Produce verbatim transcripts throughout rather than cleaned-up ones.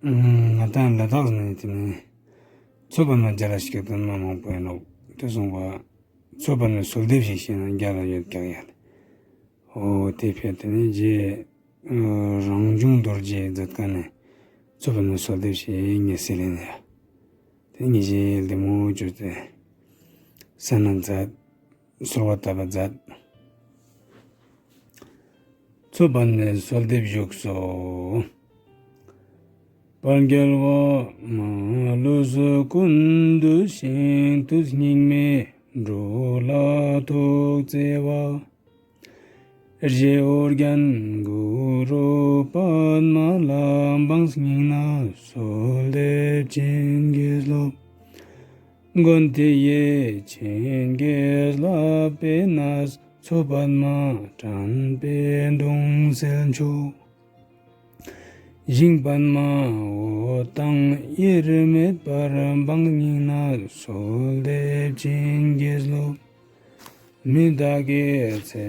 ང་དང་ལ་དྭགས་ནས་དེ་ནས་མཚོ་པདྨ་རྒྱ་ལ་ཞིག་དོན་མ་མང་པོ་ཡིན་ནོག་དེ་སོང་བ་མཚོ་པདྨའི་གསོལ་འདེབས་ཤིག་བྱས་ན་རྒྱ་ལ་ཡོད་ཀྱག་ཡ། ཨོ་དེ་ཕྱིར་དེ་ནས་རྗེ་རང་བྱུང་རྡོ་རྗེ་མཛད་ཁང་ནས་མཚོ་པདྨའི་གསོལ་འདེབས་ཤིག་ངས་ཟེར་ལེན་ཡ། དེ་ངས་རྗེ་ལྡེ་མོ་བཅོས་ཏེ་ས་ན་མཛད། གསོལ་བ་བཏབ་པ་མཛད། མཚོ་པདྨའི་གསོལ་འདེབས་བཞུགས་སོ། བར་རྒྱལ་བ་མ་ལུས་ཀུན་འདུས་ཤིང་དུས་སྙིགས་མའི་འགྲོ་ལ་ཐུགས་བརྩེ་བ། རྗེ་ཨོ་རྒྱན་གུ་རུ་པདྨ་ལ་འབངས་སྙིང་ནས་གསོལ་འདེབས་བྱིན་གྱིས་རློབས། མགོན་དེ་ཡི་བྱིན་གྱིས་བརླབས་པའི་གནས། མཚོ་པདྨ་དྲན་པའི་གདུང་སེལ་མཆོག་ཞིང་པདྨ་འོད་དང་དབྱེར་མེད་པར་འབངས་སྙིང་ནས་གསོལ་འདེབས་བྱིན་གྱིས་རློབས། མི་བདག་གི་ཚེ་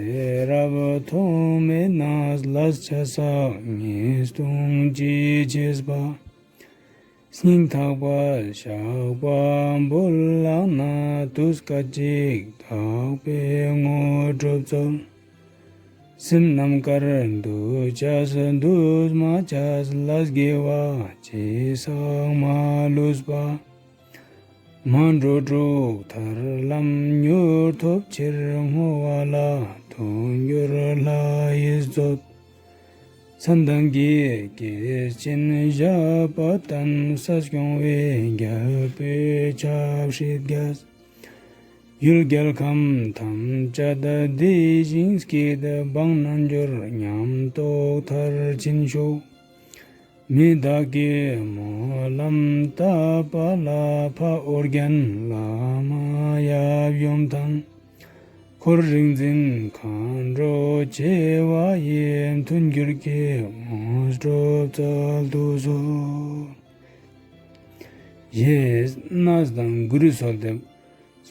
རབས་ཐོག་མེད་ནས་ལས་བྱ་ཟག་ཉེས་ལྟུང་ཅི་བྱས་པ། སྙིང་ཐག་པ་བཤགས་པ་འབུལ་ལགས་ན། དུས་སྐད་ཅིག་དག་པའི་དངོས་གྲུབ་སྩོལ། སེམས་རྣམ་དཀར་འདུ་བྱས་འདུས་མ་བྱས། ལས་དགེ་བ་ཅི་བསགས་མ་ལུས་པ། མ་འགྲོ་དྲུག་མཐར་ལམ་མྱུར་ཐོབ་ཕྱིར། བསྔོ་བ་ལ་མཐུན་འགྱུར་ལྷ་ཡིས་མཛོད། མཚན་དང་བརྒྱད་ཀྱི་སྤྱན་ཞབས་པད་བརྟན། ས་སྐྱོང་བའི་རྒྱལ་པོས་ཆབ་སྲིད་རྒྱས། ཡུལ་རྒྱལ་ཁམས་ཐམས་ཅད་བདེ་ཞིང་སྐྱིད། འབངས་རྣལ་འབྱོར་ཉམས་རྟོགས་མཐར་ཕྱིན་ཤོག་མི་བདག་གི་སྨོན་ལམ་བཏབ་པ་ལ། ཕ་ཨོ་རྒྱན་བླ་མ་ཡབ་ཡུམ་དང་། འཁོར་རིག་འཛིན་མཁའ་འགྲོ་བྱེ་བ་ཡི། མཐུན་འགྱུར་གྱི་དངོས་གྲུབ་སྩལ་དུ་གསོལ། ཞེས་གནས་དང་གུ་རུའི་གསོལ་འདེབས།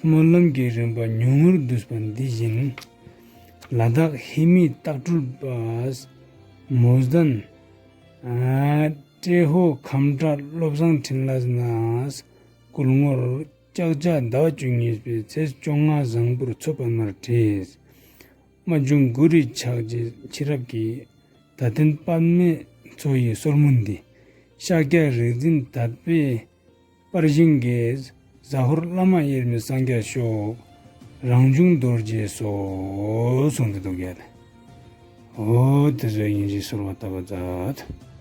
སྨོན་ལམ་གྱི་རིམ་པ་ཉུང་ངུར་བསྡུས་པ་འདི་བཞིན། ལ་དྭགས་ཧེ་མའི་སྟག་སྤྲུལ་པ་མོ་གདན་ཏྲེ་ཧོ་ཁམས་བྲག་བློ་བཟང་འཕྲིན་ལས་ནས་སྐུ་ངོར་ལྕགས་བྱ་ཟླ་བ་བཅུ་གཉིས་པའི་ཚེས་བཅོ་ལྔ་བཟང་པོར་མཚོ་པདྨར་བྲིས། རྨད་བྱུང་གུ་རུའི་ཕྱག་རྗེས་ཕྱི་རབས་ཀྱི་ད་ཐེངས་པདྨའི་མཚོ་ཡི་སོར་མོ་འདི། ཤཱཀྱ་རིག་འཛིན་དད་པའི་པར་ཤིང་གི་ཟ་ཧོར་བླ་མ་དབྱེར་མེད་སངས་རྒྱས་ཤོག་རང་བྱུང་རྡོ་རྗེ་སོགས་གསུངས་ཏེ་འདུག་ཡ། འོ་དེ་ཚོ་ཡིན་གྱི་གསོལ་བ་བཏབ་པ་མཛད།